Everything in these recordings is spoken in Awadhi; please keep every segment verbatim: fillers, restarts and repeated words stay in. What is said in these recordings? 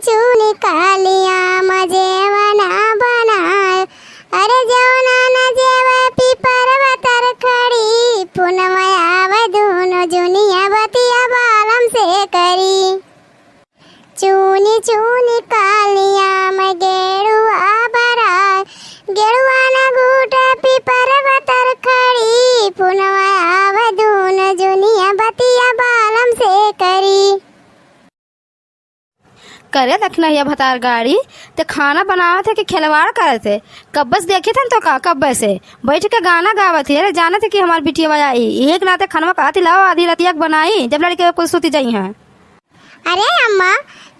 चूनी कालिया मजेवना बनाए, अरे जौना न जेवे पीपरवा तर खड़ी, पुनवा आवे दूनो जुनिया बतिया बालम से करी। चूनी चूनी कालिया में गेड़ुआ बराए, गेड़ुआ न घूटे पीपरवा तर खड़ी, पुनवा आवे दूनो जुनिया बतिया बालम से करी। करे दखिनहिया भतार गाड़ी, ते खाना बनावत है कि खिलवाड़ करत है? कब्बे से देखित हन तो का, कब्बे से बैठ के गाना गावत है। अरे जानत है कि हमार बिटिया आई, एक नाते खनवा कहत ही, "लाओ आधी रतिया के बनाई, जब लड़के कुल सूती जाई हैं।" अरे अम्मा,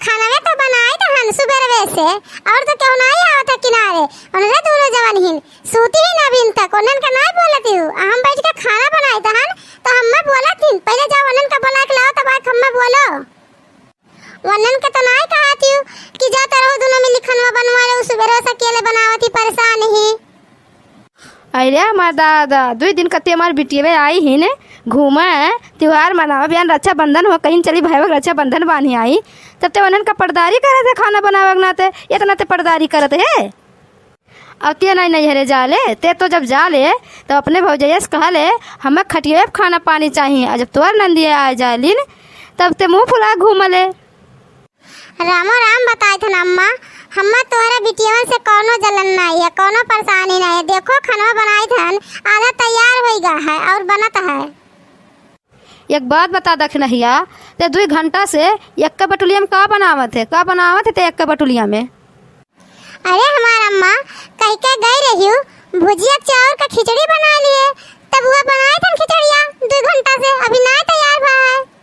खानवे तो बनाई दहन सुबेरवे से, और तो केहू नाई आवत है किनारे। उनरे दूनो जवन हिन, सूती ही ना बिन तक, उन्हन के नाई बोलत ही हूँ। हम बैठ के खाना बनाई दहन, तो हम्मे बोलत हिन, "पहले जाओ उन्हन के बुला के लाओ, तब आके हम्मे बोलो।" वनन के तो नाय कहत हियो कि जात रहो दुनो मिली खनवा बनवा लो, सुबेरे से अकेले बनावत ही परेशान ही। अरे हमार दादा, दुई दिन कते हमार बिटियवे आई ही ने घूमे, त्योहार मनावे, बिहान रक्षाबंधन हो, कहीं चली भाई के रक्षाबंधन बांधी आई, तब ते वनन का पटदारी करत है खाना बनावे के नाते, इतना ते पटदारी करत है। अब ते नाई नैहरे जाले, ते तो जब जाले, तब अपने भौजैया से कहले, "हमें खटिया पे खाना पानी चाहिए।" और जब तोर नंदिया आ जालिन, तब ते मुंह फुला घूमले। रामो राम बताइत हन अम्मा, हम्मा तोहरे बिटियवन से कौनो जलन नाई है, कौनो परेशानी नाई है। देखो खनवा बनाइत हन, आधा तैयार होई गा है और बनत है। एक बात बता दखिनहिया, ते दुई घंटा से एक्के बटुलिया में का बनावत है, का बनावत है ते एक्के बटुलिया में? अरे हमार अम्मा, कहि के गई रहियो, भुजिया चाउर का खिचड़ी बना लिए, तब वह बनाए थन खिचड़िया दुई घंटा से, अभी ना तैयार भा है।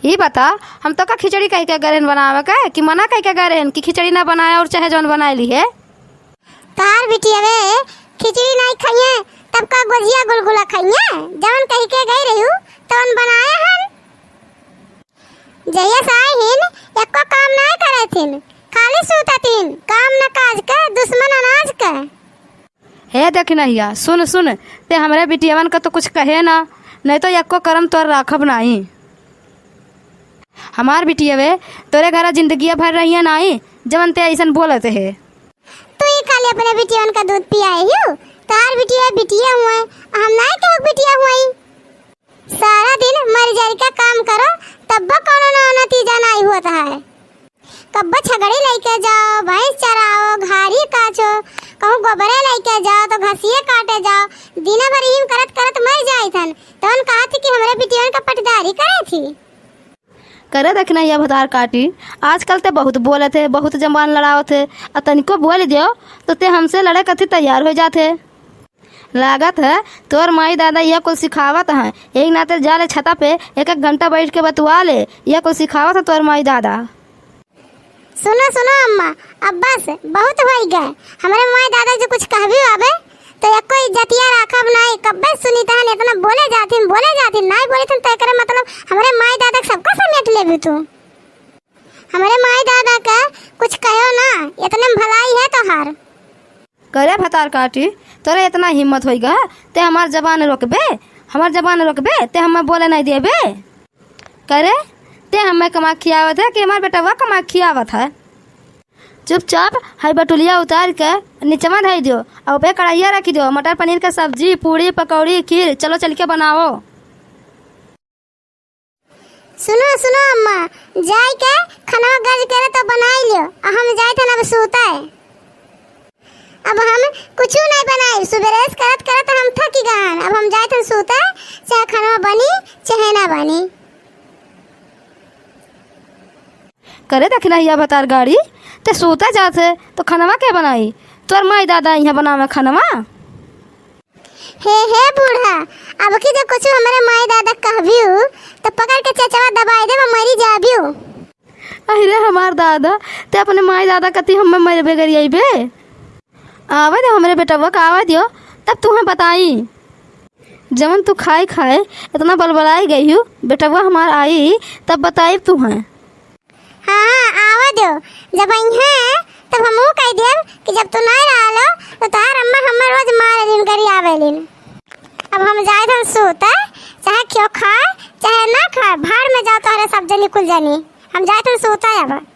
ई बता, हम तो का खिचड़ी कहि के गए रहन बनावे के, कि मना कहि के गए रहन कि खिचड़ी ना बनाए और चाहे जौन बनाए ली है? तोहार बिटियवे खिचड़ी नाई खइये, तब का गोजिया गुलगुला खइये? जवन कहि के गई रहियो, तवन बनाए हन। जहिया से आई हिन, एको काम नाई करे थिन, खाली सूतत हिन, काम न काज के, दुश्मन अनाज के। हे दखिनहिया, सुन, सुन, ते हमरे बिटियवन का तो कुछ कहे ना, नहीं तो एको करम तोर राखब नाई। हमार बिटियवे तोरे घरा जिंदगिया भर रहिया नाई, जवन ते अइसन बोलत है। तू ही खाली अपने बिटियवन का दूध पियाए हियो, तोहार बिटिया बिटिया हुए, हम नाई केहू बिटिया हुई। सारा दिन मर जर के काम करो, तब्बो कौनो ना नतीजा नाई होत है। कब्बो छगड़ी लइके जाओ, भैंस चराओ, घारी काचो, कहूँ गोबरे लइके जाओ तो घसिये काटे जाओ, दिना भर इहिम करत करत मर जाइत हन। तवन कहत कि हमरे बिटियवन का पटदारी करे थी। करे दखिनहिया भतार काटी, आजकल ते बहुत बोलत है, बहुत जबान लड़ावत है, आ तनिको बोल दियो तो ते हमसे लड़े कथी तैयार हो जात है। लागत है तोर माई दादा यह कुल सिखावत हैं, यही नाते जा ले छता पे एक एक घंटा बैठ के बतुआ ले, यह कुल सिखावत है तोर माई दादा। सुनो सुनो अम्मा, अब बस बहुत होई गए। हमरे माई दादा जो कुछ कहबी आवे तो एको इज्जतिया राखब नाई। कब्बे सुनी तहन इतना बोले जाथिन, बोले जाथिन, नाई बोले थन तो एकरे मतलब हमरे माई दादा के सबका समेट लेबी तू। हमरे माई दादा के कुछ कहो ना, इतने में भलाई है तोहार। करे भतार काटी, तोरे इतना हिम्मत होई गा, ते हमार जबान रोकबे, हमार जबान रोकबे, ते हमें बोले नहीं देबे। करे, ते हमें कमा खियावत है कि हमार बेटवा कमा खियावत है? चुपचाप हई बटुलिया उतार के नीचवा धई दियो, और ऊपे कढ़ाइया रखी दियो, मटर पनीर का सब्जी, पूड़ी, पकौड़ी, खीर, चलो चल के बनाओ। सुनो, सुनो अम्मा, जाई के खनवा गज करे तो बनाई लियो, आ हम जाइत हन अब सूते। अब हम कुछु नहीं बनाई, सुबेरे से करत करत हम थकी गहन। अब हम जाइत हन सूते, चाहे खनवा बनी, चाहे ना बनी। करे दखिनहिया भतार गाड़ी, ते सूते जात है, तो खनवा के बनाई? तोर माई दादा यहाँ बनावे खनवा? हे, हे बूढ़ा, अब की जो कुछ हमरे माई दादा कहबियो, तो पकड़ के चेचवा दबाई देब, मरी जाबियो। अरे हमार दादा, ते अपने माई दादा कती हमें मरबे गरियाइबे? आवे दो हमरे बेटवा का, आवे दियो, तब तुहें बताई। जवन तू खाए खाए इतना बलबलाई गई हूँ, बेटवा हमार आई, तब बताई तुहें। हाँ, हाँ, आवा दो। जब अइहें, तब हमहू कह देब कि जब तू नहीं रहलो, तो तोहार अम्मा हम्मा रोज मारेलिन, गरियावेलिन। अब हम जाइत हन सूते, चाहे क्यों खाए, चाहे ना खाए, भाड़ में जाओ तोहरे सब जनी कुल जनी। हम जाइत हन सूते अब।